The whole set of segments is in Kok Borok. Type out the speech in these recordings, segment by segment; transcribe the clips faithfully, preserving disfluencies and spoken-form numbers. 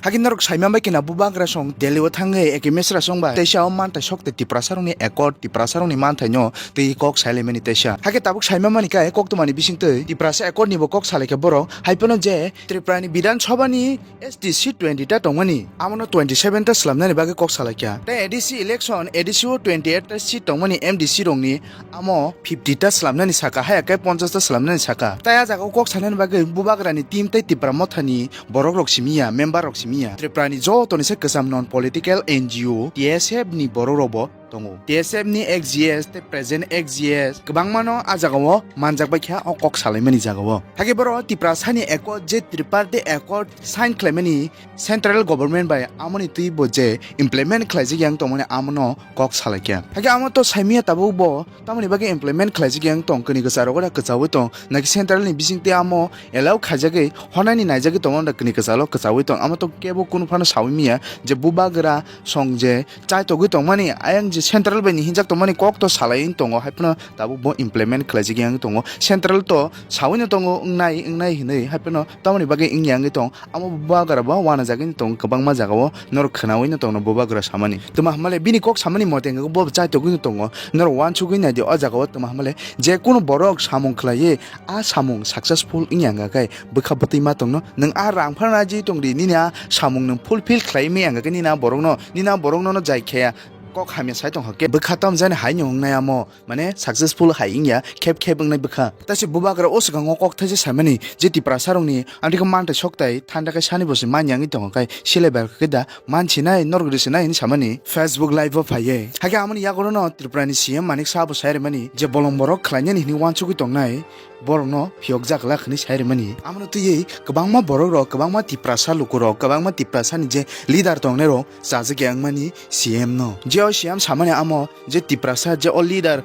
Hake norok saima bai kina bubagra song Delhi o thangwi eke mesra song bai teisa o mantai sok tei Tiprasa rokni accord, Tiprasa rokni manthai no tei kok sailaimani teisa. Hake tabuk saima mani kai kok tumani bising tei Tiprasa accord ni bo kok salai khe borok. Hai phano je Tripura ni Bidhan Sabha ni S T C twenty ta tongmani, amo no twenty seven ta swlamnani bagwi kok salai kha. Tei A D C election, A D C o twenty eight ta seat tongmani M D C rokni amo fifty ta swlamnani saka, haya khe ponchash ta swlamnani saka. Tai a jaga o kok sanani bagwi bubagra ni team tei Tipra Motha ni borok rok simi ya, member rok simi ya. Tripura ni joto ni se kwcham non political N G O, T S F ni borok rok bo tongo. T S F ni ex G S tei present ex G S kwbangma no a jaga o manjak bai kha o kok salaimani jaga o. Hake borok Tiprasa ni accord je Triparty accord sign khlaimani central government bai amoni twi bo je implement khlaijak yang tongmani amono kok salai kha. Hake amo to saimia tabuk bo tamoni bagwi implement khlaijak yang tong, kini kwcharo gora kwchaui tong, naki central ni bising tei amo allow khaijagwi honani naijagwi tongmani da kini kwchalo kwchaui tong, amo to kebo kunu phano saui miya je bubagra song je chaitogwi tongmani, ayang je central bai ni hinjak tongmani kok to salai tongo, hai phano tabuk bo implement khlaijak yang tongo. Central to saui no tongo, wngnai, wngnai hinwi, hai phano tamoni bagwi wngya wngwi tong. Amo bubagra bo wanajagwi tong kwbangma jagao, norok khwnaui no tongno bubagra samani. Tuma hamale bini kok samani mote wngkha bo chaitogwi no tongo. Norok wansugwi naidi o jagao tuma hamale je kunu borok samung khlaiwi a samung successful wngya wngkha khe bwkha bwtwi ma tongno. Nwng a rang phano naji tongdi, nini a samung nwng fulfill khlai maya wngkha khe nini a borokno, nini a borokno no jai khaya kok hamya sai tongkha khe bwkha tamjani hai no wngnai amo. Mane successful hai wngya, khep khep wngnai bwkha. Tasi bubagra o swkango kok thaisa samani je Tiprasa rokni andikhe mantai sok tai thanda khe sani bo se manya wngwi tongo khe sile ber khe da mansinai norok risinai hinwi samani Facebook live o phaiye. Hake amoni yagulo no Tripura ni C M Manik Saha bo sai rimani je bolong borok khlainani hinwi wansugwi tongnai borokno phiyokjak glak hinwi sai rimani. Amoni twiwi kwbangma borok rok, kwbangma Tiprasa luku rok, kwbangma Tiprasa ni je leader tongnai rok chajak ya wngmani C M no. Je o C M samani amo je Tiprasa je o leader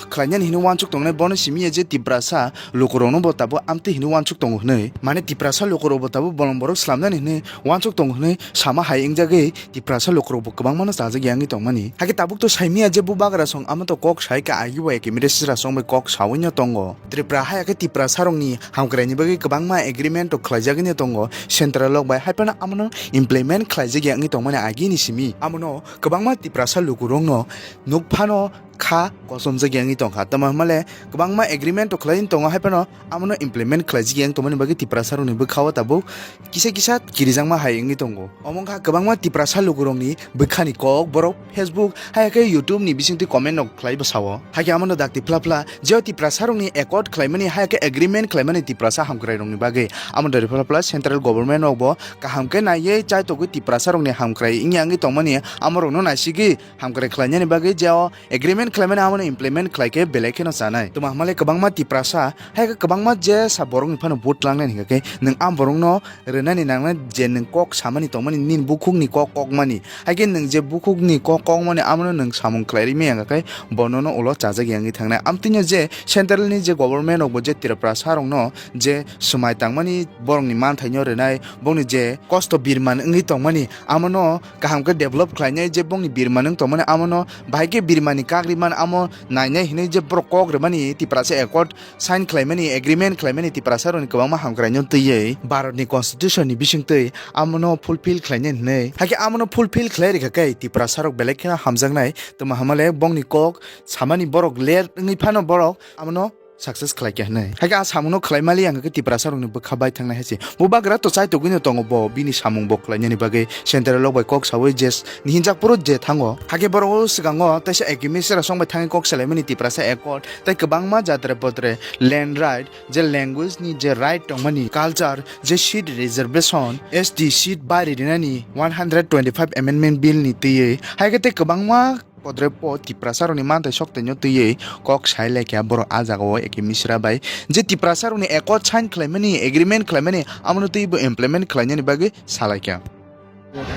khlainani hinwi wansuk tongnai, bono simi ya je Tiprasa lukurokno bo tabuk amtwi hinwi wansuk tongo hinwi. Mane Tiprasa lukurok bo tabuk bolong borok swlamnani hinwi wansuk tongo hinwi sama hai wngjagwi Tiprasa lukurok bo kwbangmano chajak ya wngwi tongmani. Hake tabuk to saimia je bubagra song amo to kok sai ka agi bo ekemire sira song bai kok saui no tongo. Tripura hai khe Tiprasa rokni hamkraini bagwi kwbangma agreement rok khlaijagwi no tongo central rok bai, hai phano amono implement khlaijak ya wngwi tongmani agini simi. Amono kwbangma Tiprasa lukurokno nuk phano kha kochomjak ya wngwi tongkha. Tamo hwnmale kwbangma agreement rok khlaiwi tongo, hai phano amono implement khlaijak ya wng tongmani bagwi Tiprasa rokni bwkha o tabuk kisa kisa kirijakma hai wngwi tongo. Omo wngkha kwbangma Tiprasa lukurokni bwkhani kok, borok Facebook hai khe YouTube ni bisingtwi comment rok khlai bwsao. Hai khe amono dakti phla phla je o Tiprasa rokni accord khlaimani hai khe agreement khlaimani Tiprasa hamkrai rokni bagwi. Amo dakti phla phla central government rok bo kaham khe naiwi chaitogwi Tiprasa rokni hamkrai wngya wngwi tongmani amorokno naisigwi hamkrai khlainani bagwi je o agreement khlaimani amono implement khlai khe belai kheno chanai. Tuma hamale kwbangma Tiprasa hai khe kwbangma je sa borokni phano vote langnai hinkha khe nwng a borokno rwnani nangnai je nwng kok samani tongmani nini bukhukni kok kokmani. Hai khe nwng je bukhukni kok kokmani amono nwng samung khlai rimaya hinkha khe bonono ulo chajak ya wngwi thangnai. Amtwino je central ni je government rokbo je Tiprasa rokno je swmai tangmani borokni manthaino rwnai, bongni je kosto birman wngwi tongmani amono kaham khe develop khlainai, je bongni birman wng tongmani amono bahai khe birmani kagri man amo nainai hinwi je borok kok rwmani Tiprasa accord sign khlaimani, agreement khlaimani Tiprasa rokni kwbangma hamkraino twiwi Bharat ni constitution ni bisingtwi amono fulfill khlainai hinwi. Hai khe amono fulfill khlai rikha khe Tiprasa rok belai kheno hamjaknai, tuma hamale bongni kok samani borok ler wngwi phano borok amono success khlai khe hinwi. Hai khe a samungno khlai mali ang khe Tiprasa rokni bwkha bai thangnai hai se. Bubagra to chaitogwi no tongo bo, bini samung bo khlainani bagwi central rok bai kok saui je ni hinjak phuru je thango. Hai khe borok o swkango teisa ekimesra song bai thangwi kok salaimani Tiprasa accord tei kwbangma jatre potre land right, je language ni je right tongmani, culture, je seat reservation, S T seat bari rinani one hundred twenty five amendment bill ni twiwi. Hai khe tei kwbangma podre po Tiprasa rokni manthai soktaino twiwi kok sai laikha borok a jagao eke misra bai je Tiprasa rokni accord sign khlaimani, agreement khlaimani, amono twibo implement khlainani bagwi salaikha.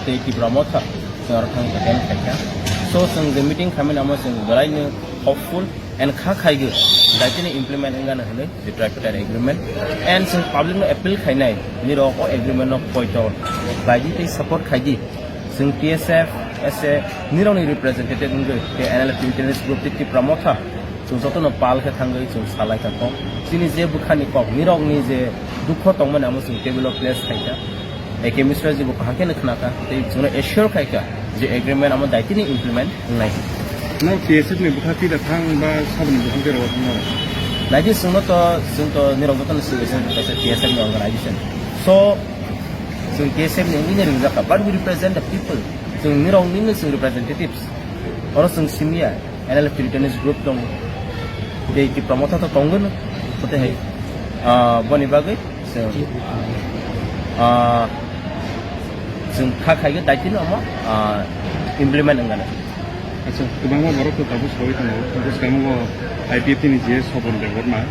Tei Tipra Motha chwng aro thang attend khaikha. So chwng je meeting khaimani amo chwng belaino hopeful and kha khaigo daitino implement wngano hwnwi je tripartite agreement and chwng public no appeal khainai nirok o agreement no poito baidi tei support khaidi. Chwng T S F, S A, nirokni representative wngwi tei N L F Interest Group tei Tipra Motha chwng jotono pal khe thangwi chwng salai kha kok. Chini je bwkhani kok, nirokni je dukho tongmani amo chwng table o place khai kha. A K Misra jebo kaham khe khna kha, tei chwngno assure khai kha je agreement amo daitini implement wngnai. No T S F ni bwkha twi da thang ba saboni bwkha twi rw thang no? Naidi chwngno to, chwng to nirok jotono swi kaisa T S F ni organization. So, chwng T S F ni wngwi ringjak kha, but we represent the people. Chwng nirok nini chwng representatives. Oro chwng simi ya, N L F Territories Group tong. Tei Tipra Motha to tongwino. Kote hai. Ah, boni bagwi chwng, ah, chwng kha khai daitino omo, ah, implement wngana. Acha, kwbangma borok to tabuk sawi tongo. Bwskango I P F T ni G S Sobon Debbarma.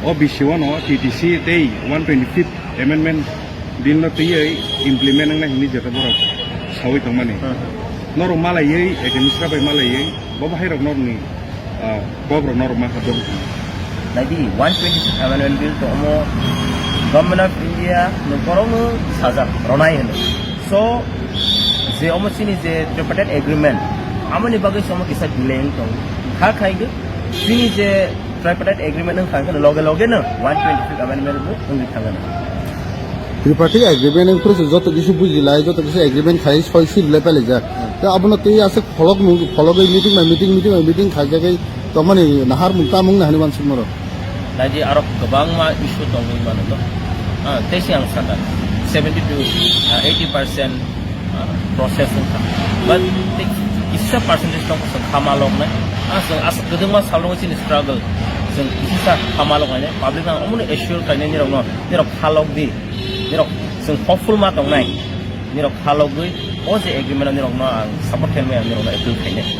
O bisi o no T T C tei one twenty-fifth Amendment bill no twiwi implement wngna hwnwi jeta borok sawi tongmani. Hmm. Norok malaiwi, A K Misra bai malaiwi, bo bahai rok norokni, ah, kok rok norok ma habdong. Naidi, one twenty-fifth Amendment bill to omo Government of India no borok no sajak ronai hwno. So, je omo chini je tripartite agreement, amoni bagwi se omo kisa delay wng tong. Kha khai gwi, chini je tripartite agreement wng kha, loge loge no one twenty-fifth amendment bo wngwi thangano. Tripartite agreement wng phuru joto kisi buji lai, joto kisi agreement khai soi siri lai pele ja. Hmm. Te abono tei aswk pholok nung, phologwi meeting by meeting, meeting by meeting khai jagwi tongmani nahar mung tamung nahani wansuk moro. Naidi aro kwbangma issue tongwi mano no. Ah, tei se ang sakha seventy to eighty percent ah, process wngkha. But tei kisa percentage tong chwng kha maloknai. Ah, chwng aswk kwdwkma salrogwi chini struggle. Chwng kisa kha maloknai. Public no omono assure khainai nirokno, nirok khalok di. Nirok chwng hopeful ma tongnai. Nirok khalogwi o je agreement nirokno ang support khaimai ang nirokno appeal khainai.